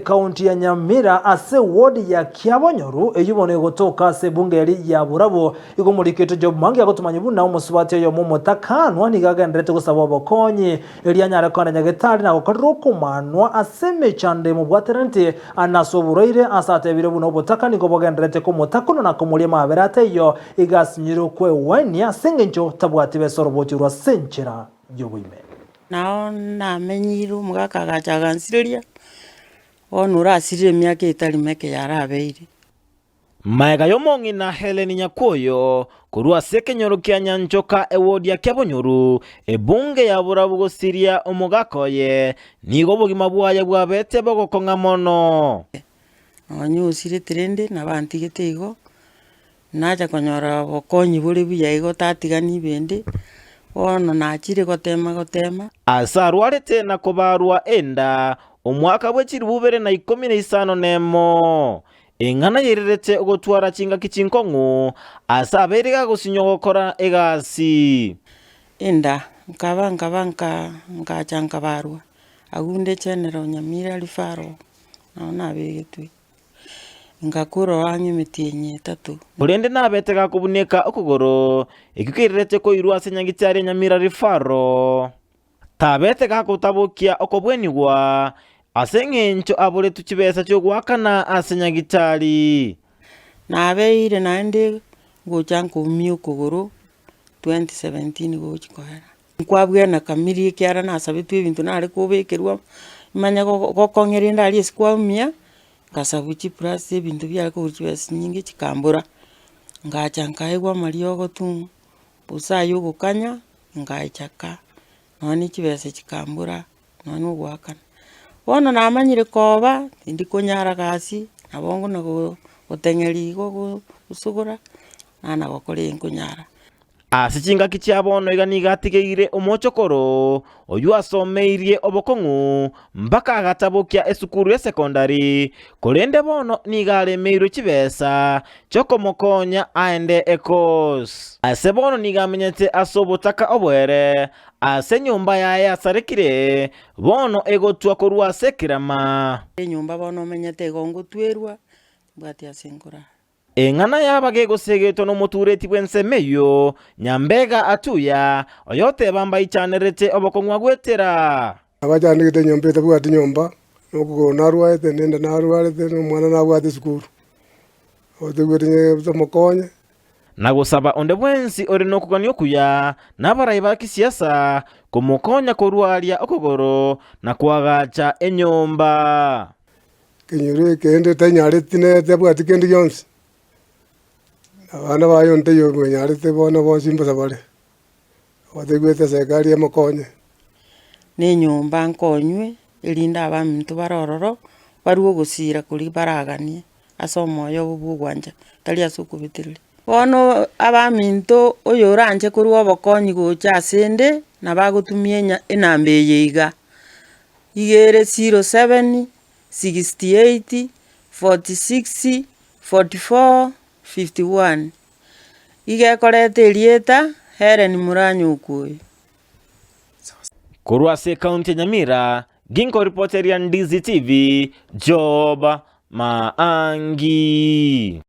Ekaunti ya Nyamira ase ewodi ya Kiabonyoru, eyio bono egotoka ase ebunge eria ya Borabu. Igo omoriki Job Mwangi agotomanyia buna omosubati oyomo omotakanwa nigo agendererete gosaba obokonyi erio anyare kogenda nyagetari na gokorera okomanwa ase emechando emobwateranete ande ase oborwaire ase atebire buna obotaka nigo bogendererete komotakuna na komoria amabera ataiyo iga asinyire okwegwenia ase engencho tabwati besa oroboti orwo ase enchera y'oboime. Nao namenyire omogaka agacha agansireria, bono orasirire emiaka etari meke yarabeire. Magega y'omong'ina Hellen Nyakwoyo korwa ase ekenyoro kia Nyanchoka ewodi ya Kiabonyoru, ebunge ya Borabu gosiria omogaka oye, nigo obogima bwaye bwabete bogokong'a mono. Nonya osirete rende nabo antigete igo, Nacha konyora obokonyi bore buya igo tatigani bende, bono nachire gotema gotema. Ase arwarete na kobarwa enda omwaka bwe chilifu ibere na ikomi na isano nemo, eng'ana yairerete ogotwara chingaki chinkong'u ase abeire gagosinywa gokora egasi. Enda, nkaba nkaba nka nkacha nkabarwa, agwo nde General Nyamira Referral, nabo nabegetwe. Ngakorora ang'e emetienyi etato. Korende nabete gakobuneka okogoro, ekio keirerete koirwa ase nyagitari ya Nyamira Referral. Tabete gagotabokia okobwenigwa ase engencho aboretwe chibesa chi'ogoakana ase nyagitari. Nabeire naende ngocha nkoumia okogoro 2017 gochi koera. Nkwabwena kamiri ekiagera nasabetwe ebinto nare kobekerwa, manye gokong'ia rende aria ase kwaumia, ngasabwa chiplasta ebinto biare kogora chibesa chinyinge chikambora. Ngacha nkaegwa amariogo tu, bosa aywo ogokanya, ngaichaka, nonya na chibesa chikambora, nonya na ogoakana. Bono namanyire koba, tindi konyara gasi, nabo ngona goteng'eria igo gosugura, nana gokora eye nkonyara. Ase chingaki chia bono iga nigo atigeire omochokoro oyio asomeirie obokong'u mpaka agatabokia esukuru ya sekondari, korende bono nigo aremeirwe chibesa chi'okomokonya aende ekosi. Ase bono nigo amenyete ase obotaka oboere, ase enyomba yaye yasarekire, bono egotwa korwa ase ekerama. Enyomba bono omenyete igo ngotwerwa, timbwati ase nkorara. Eng'ana y'abaga egosegetwa nomotureti bw'ensemo eyio, Nyambega Atuya, oyoteba mbaichanerete obokong'u agwetera. Abachandegete enyomba etabwati nyomba, na okogoro narwarete, na enda narwarete, na omwana nabwate esukuru. Otoigwete ng'a tomokonye. Na gosaba onde bwensi ore nokogania okuya, na abarai ba kisiasa, komokonya korwaria okogoro na koagacha enyomba. Ekenyoro ekende tanyareti nere tabwati kende gionsi, na abana baye onde taiyo bwenyarete bono bonsi mbosa bare, bataigwete eserekari emokonye. Na enyomba nkonywe, erinde abaminto bare ororo, barue ogosira koria baraganie ase omoyo obo bwa ogwancha, tari ase okobetereria. Bono abaminto oyoranche korwa obokonyi gocha asende, nabo agotumia enya enamba eye iga. Iga ere 07 68 46 44 51. Iga ekoreta erieta Hellen Muranyuku oyo. Korwa ase ekaunti ya Nyamira, ginkoripoteria Ndizi TV, Job Maangi.